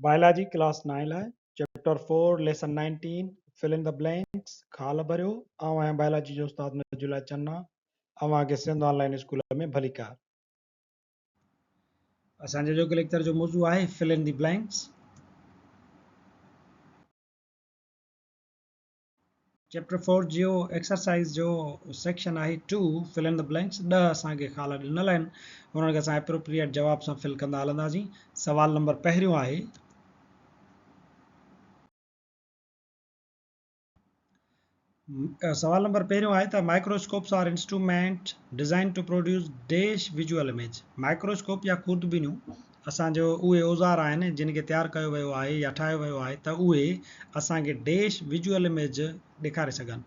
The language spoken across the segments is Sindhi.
بائلاجي ڪلاس نائين لاء chapter four lesson 19 fill in the blanks خال ڀريو. آئون آهيان بائلاجي جو استاد نجولا چنا، اوهان کي سنڌ آن لائين اسڪول ۾ ڀليڪار. اسان جو اڄوڪي ليڪچر جو موضوع آهي fill in the blanks. Chapter four جو ايڪسرسائيز جو سيڪشن آهي two fill in the blanks. 10 اسان کي خال ڏنل آهن، انهن کي اسان اپروپريٽ جواب سان فل ڪندا هلنداسين. سوال نمبر پهريون آهي. سوال نمبر پهريون آهي ته microscopes are instrument design to produce dash visual image. Microscope يا خوردبينيون اسان جو اهي اوزار آهن جن کي تيار ڪيو ويو آهي يا ٺاهيو ويو آهي ته اهي اسان کي ڊيش ويجوئل اميج ڏيکاري سگهن.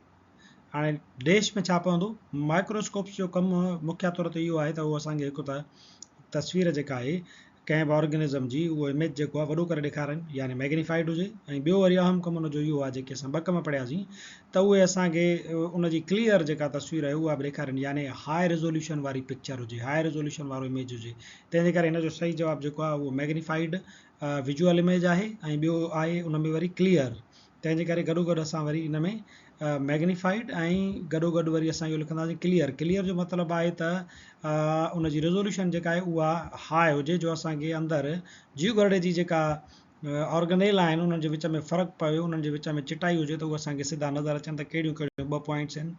هاڻي ڊيش ۾ ڇا پوندو؟ مائڪروسڪوپس جو ڪم مکيه طور تي اهو آهي ته اهو اسان کي هڪ ته تصوير جيڪا آهي ڪنهن به آرگنزم جي اهو اميج جيڪو آهي وڏو ڪري ڏيکارين يعني ميگنيفائيڊ هجي ۽ ٻيو وري اهم ڪم ان جو اهو آهي جيڪي اسان ٻه ڪم پڙهياسين ته اهي اسان کي ان جي ڪليئر جيڪا تصوير آهي اها به ڏيکارين يعني هاء ريزوليوشن واري پڪچر هجي، هاء ريزوليوشن وارو اميج هجي. تنهن جي ڪري هن جو صحيح جواب جيڪو آهي اهو ميگنيفائيڊ ويجوئل اميج آهي ۽ ٻيو آهي ان ۾ وري ڪليئر. تنهن جي ڪري گڏو گڏ اسان وري ان ۾ ميگنيفائيڊ ۽ گڏو گڏ وري اسان اهو لکنداسين ڪليئر. ڪليئر جو مطلب آهي ته ان جي ريزوليوشن جيڪا آهي اها هاء هجي جو اسان کي اندر جيو گهرڙي جي جيڪا آرگنيل آهن انهن جي وچ ۾ فرق پوي، انهن جي وچ ۾ چٽائي هجي ته اهي اسان کي سڌا نظر اچن ته ڪهڙيون ڪهڙيون ٻه پوائنٽس آهن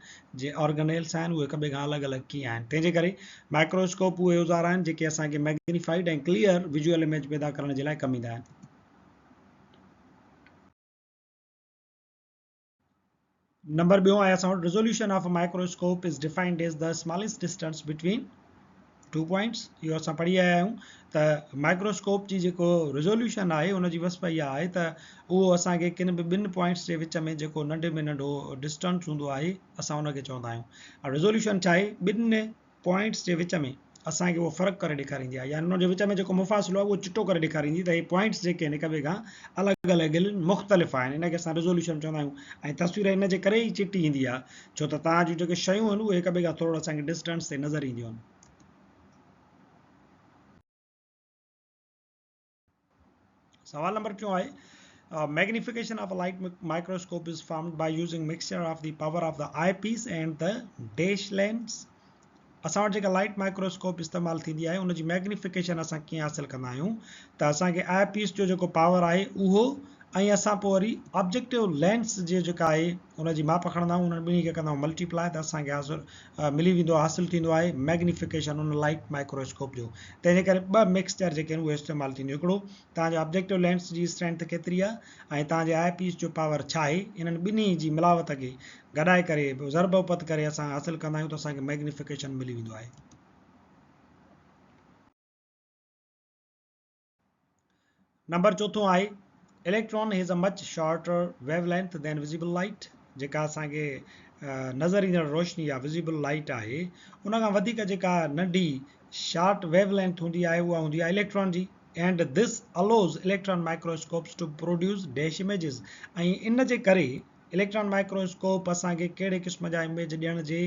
جي آرگنيلس آهن اهي هڪ ٻئي کان الڳ الڳ ڪيئن آهن. تنهن جي ڪري مائڪروسڪوپ اهي اوزار آهن جيڪي اسان کي ميگنيفائيڊ ۽ ڪليئر ويجوئل اميج پيدا ڪرڻ جي لاء ڪم ايندا آهن. نمبر ٻيو آهي اسان وٽ resolution of microscope is defined as the smallest distance between two points. اهو اسان پڙهي آيا آهيون ته مائڪروسڪوپ جي جيڪو ريزوليوشن آهي ان جي وصف اها آهي ته اهو اسان کي ڪن به ٻن پوائنٽس جي وچ ۾ جيڪو ننڍي ۾ ننڍو ڊسٽنس هوندو آهي اسان ان کي چوندا آهيون. ريزوليوشن ڇا آهي؟ ٻن پوائنٽس جي وچ ۾ اسان کي اهو فرق ڪري ڏيکاريندي آهي يعني انهن جي وچ ۾ جيڪو مفاصلو آهي اهو چٽو ڪري ڏيکاريندي ته هي پوائنٽس جيڪي آهن هڪ ٻئي کان الڳ الڳ آهن مختلف آهن ان کي اسان ريزوليوشن چوندا آهيون ۽ تصوير ان جي ڪري ئي چٽي ايندي آهي ڇو ته توهان جون جيڪي شيون آهن اهي هڪ ٻئي کان ٿورو اسان کي ڊسٽنس تي نظر اينديون آهن. سوال نمبر ٽيون آهي magnification of light microscope is formed by using mixture of the power of the eyepiece and the dash lens. اسان وٽ جيڪا لائٽ مائڪروسڪوپ استعمال ٿيندي آهي ان جي ميگنيفڪيشن اسان ڪيئن حاصل ڪندا آهيون ته اسان کي آء پيس جو جيڪو پاور آهي اهو ۽ اسان پوء وري آبجيڪٽو لينس جي جيڪا آهي ان جي ماپ کڻندا آهيون انهن ٻنهي کي ڪندا آهيون ملٽيپلائي ته اسان کي حاصل ملي ويندو آهي حاصل ٿيندو آهي ميگنيفڪيشن ان لائٽ مائڪروسڪوپ جو. تنهن جي ڪري ٻه مڪسچر جيڪي آهن اهي استعمال ٿينديون، هڪڙو توهان جو آبجيڪٽو لينس جي اسٽرينٿ ڪيتري آهي ۽ توهان جي آء پيس جو پاور ڇا آهي، انهن ٻنهي جي ملاوت کي گڏائي ڪري ضرب اپت ڪري اسان حاصل ڪندا آهيون ته اسان کي ميگنيفڪيشن ملي ويندو آهي. نمبر چوٿون آهي electron has a much shorter wavelength than visible light. جيڪا اسان کي نظر ايندڙ روشني يا وزيبل لائٽ آهي ان کان وڌيڪ جيڪا ننڍي شارٽ ويو لينٿ هوندي آهي اها هوندي آهي اليڪٽران جي. And this allows electron microscopes to produce dash images. ۽ ان جي ڪري اليڪٽران مائڪروسڪوپ اسان کي ڪهڙي قسم جا اميج ڏيڻ جي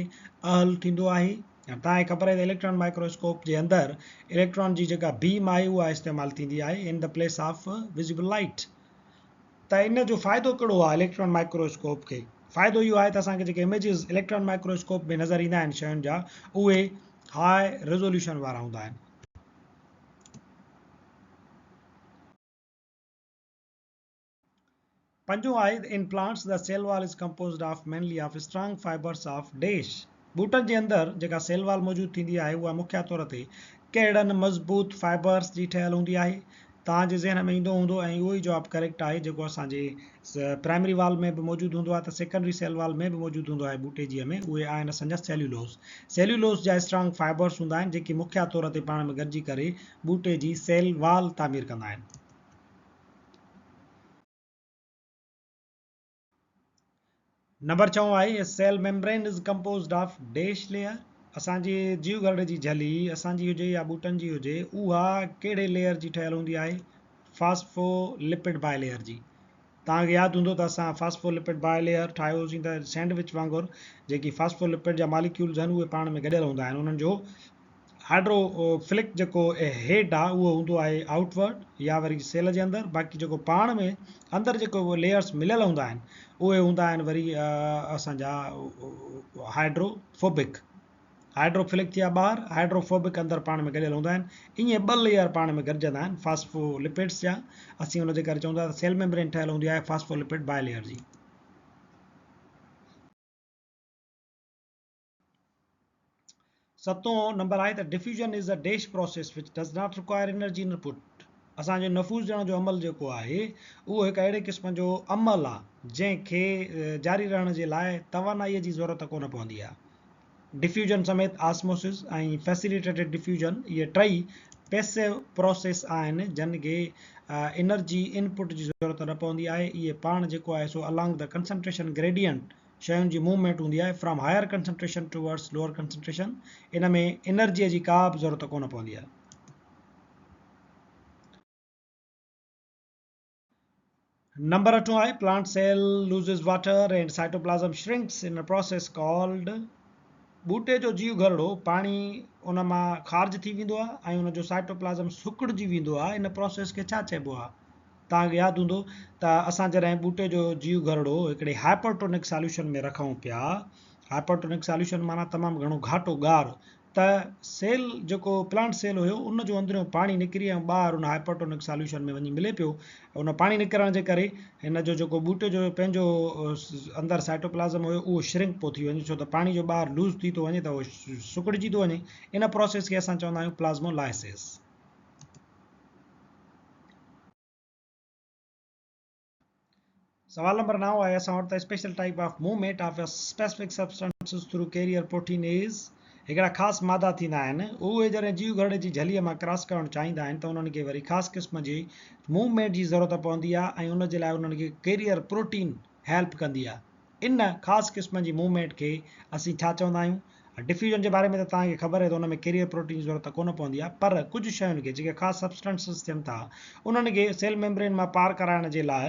اهل ٿيندو آهي. ۽ توهان کي خبر آهي ته اليڪٽران مائڪروسڪوپ جي اندر اليڪٽران جي جيڪا بيم آهي اها استعمال ٿيندي آهي in the place of visible light. ته ان جو فائدو ڪهڙو آهي اليڪٽران مائڪروسڪوپ کي؟ فائدو اهو آهي ته اسان کي جيڪي اميجز اليڪٽران مائڪروسڪوپ ۾ نظر ايندا آهن شين جا اهي هاء ريزوليوشن وارا هوندا آهن. پنجون آهي ته in plants the cell wall is composed of mainly of strong fibres of dash. ٻوٽن جي اندر جيڪا سيل وال موجود ٿيندي آهي اها مکيه طور تي ڪهڙن مضبوط فائبرز جي ٺهيل هوندي آهي؟ توهان جي ذهن ۾ ايندو هوندو ۽ اهو ئي جواب ڪريڪٽ آهي جيڪو اسان جي پرائمري وال ۾ به موجود هوندو آهي ته سيڪنڊري سيل وال ۾ به موجود هوندو آهي ٻوٽي جي ۾ اهي آهن اسان جا سيلولوز. سيلولوز جا اسٽرانگ فائبرز هوندا آهن جيڪي مکيه طور تي پاڻ ۾ گڏجي ڪري ٻوٽي جي سيل وال تعمير ڪندا آهن. نمبر ڇهون آهي cell membrane is composed of dash layer. اسان جي جيو گهرڙي جي جهلي اسان جي هجي يا ٻوٽن جي هجي اها ڪهڙي ليئر جي ٺهيل هوندي آهي؟ فاسفو لپڊ باء ليئر جي. توهان کي ياد هوندو ته اسان فاسفو لپڊ باء ليئر ٺاهيو هوسين ته سينڊوچ وانگر جيڪي فاسفو لپڊ جا ماليڪيولز آهن اهي پاڻ ۾ گڏيل هوندا آهن انهن جو هائڊروفلڪ جيڪو هيڊ آ اهو هوندو آهي آئوٽ ورڊ يا وري سيل جي اندر، باقي جيڪو پاڻ ۾ اندر جيڪو ليئرس مليل هوندا آهن اهي هوندا آهن وري اسان جا هائڊروفوبڪ. هائڊروفلڪ ٿيا ٻاهر، هائڊروفوبڪ اندر پاڻ ۾ گڏيل هوندا آهن. ائين ٻه ليئر پاڻ ۾ گڏجندا آهن فاسفولپڊس جا. اسين ان جي ڪري چون ٿا ته سيل ميمبرين ٺهيل هوندي آهي فاسفولپڊ باء ليئر جي. ستون نمبر آهي ته diffusion is a dash process which does not require energy input اسان جو نفوذ ڏيڻ جو عمل جيڪو آهي اهو هڪ اهڙي قسم جو عمل آهي جنهن کي جاري رهڻ جي لاء توانائي جي ضرورت ڪونه پوندي آهي. ڊفيوزن سميت آسموسز ۽ فيسيليٽيڊ ڊفيوزن اهي ٽئي پيسو پروسيس آهن جن کي انرجي انپٽ جي ضرورت نه پوندي آهي. اهي پاڻ جيڪو آهي سو الانگ the concentration gradient شين جي موومينٽ هوندي آهي from higher concentration towards lower concentration in ۾ energy جي ڪا به ضرورت ڪونه پوندي آهي. نمبر اٺون آهي plant cell loses water and cytoplasm shrinks in a process called ٻوٽي جو جيو گهرڙو پاڻي ان مان خارج ٿي ويندو آهي ۽ ان جو سائٽوپلازم سڪڙجي ويندو آهي ان پروسيس کي ڇا چئبو آهي؟ توهان کي ياد هوندو ته اسان جڏهن ٻوٽي جو جيو گهرڙو هڪڙي هائپرٽونڪ ساليوشن ۾ رکون پيا، هائپرٽونڪ ساليوشن معنيٰ تمام گهڻو گهاٽو ڳار، ته سيل جيڪو پلانٽ سيل هيو ان جو اندريون پاڻي نڪري ۽ ٻاهر ان هائپرٽونڪ ساليوشن ۾ وڃي ملي پيو. ان پاڻي نڪرڻ جي ڪري هن جو جيڪو ٻوٽي جو پنهنجو اندر سائٽوپلازم هيو اهو شرنڪ پيو ٿي وڃي ڇو ته پاڻي جو ٻاهر لوز ٿي ٿو وڃي ته اهو سڪڙجي ٿو وڃي. ان پروسيس کي اسان چوندا آهيون پلازمولائسز. سوال نمبر 9 آهي اسان وٽ ته special type of movement of specific substances through carrier protein is هڪڙا خاص مادا ٿيندا آهن اهي جڏهن جيو گهرڙي جي جهليء مان ڪراس ڪرڻ چاهيندا آهن ته انهن کي وري خاص قسم جي موومينٽ جي ضرورت پوندي آهي ۽ ان جي لاء انهن کي ڪيريئر پروٽين هيلپ ڪندي آهي ان خاص قسم جي موومينٽ کي اسين ڇا چوندا آهيون؟ ڊفيوزن جي باري ۾ ته توهان کي خبر آهي ته ان ۾ ڪيريئر پروٽين جي ضرورت ڪونه پوندي آهي پر ڪجهه شين کي جيڪي خاص سبسٽنسز ٿين ٿا انهن کي سيل ميمبرين مان پار ڪرائڻ جي لاء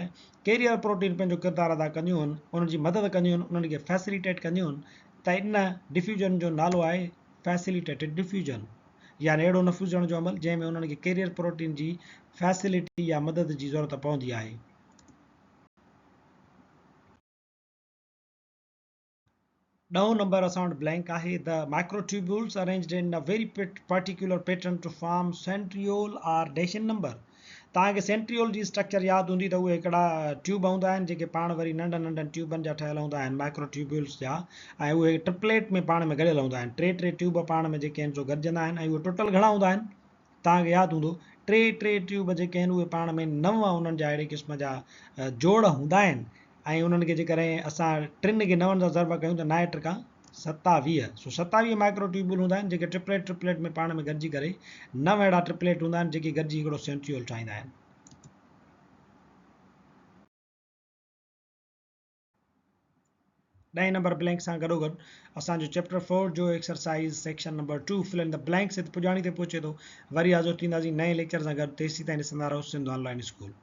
ڪيريئر پروٽين پنهنجو ڪردار ادا ڪنديون آهن انهن جي مدد ڪنديون آهن انهن کي فيسليٽيٽ ڪنديون آهن ته ان ڊفيوزن جو نالو آهي فيسليٽيٽڊ ڊفيوزن يعني اهڙو نفوذ جو عمل جنهن ۾ انهن کي ڪيريئر پروٽين جي فيسلٽي يا مدد جي ضرورت پوندي آهي. ڏهون نمبر اسان وٽ بلينڪ آهي The microtubules arranged in a very particular pattern to form centriole are dash in number توهان کي سينٽريول جي اسٽرڪچر ياد هوندي ته اهي هڪڙا ٽيوب هوندا آهن جيڪي پاڻ وري ننڍن ننڍن ٽيوبن جا ٺهيل هوندا آهن مائڪروٽيوبيولز جا ۽ اهي ٽرپليٽ ۾ پاڻ ۾ گڏيل هوندا آهن ٽي ٽي ٽيوب پاڻ ۾ جيڪي آهن سو گڏجندا آهن ۽ اهي ٽوٽل گهڻا هوندا آهن توهان کي ياد هوندو ٽي ٽي ٽيوب جيڪي آهن اهي پاڻ ۾ نو انهن جا اهڙي قسم جا جوڙ هوندا آهن ۽ انهن کي جيڪڏهن اسان ٽن کي نون سان ضرب ڪيون ته نائين ٽڪا 27 سو 27 مائڪرو ٽيوبول هوندا آهن جيڪي ٽرپليٽ ٽرپليٽ ۾ پاڻ ۾ گڏجي ڪري نو اهڙا ٽرپليٽ هوندا آهن جيڪي گڏجي هڪڙو سينٽريول ٺاهيندا آهن. ڏهين نمبر بلينڪ سان گڏوگڏ اسان جو چيپٽر فور جو exercise section number 2 fill in the blanks هت پڄاڻي تي پهچي ٿو. وري حاضر ٿينداسين نئين ليڪچر سان گڏ تيسيتائين ڏسندا رهو سنڌ آن لائين اسڪول.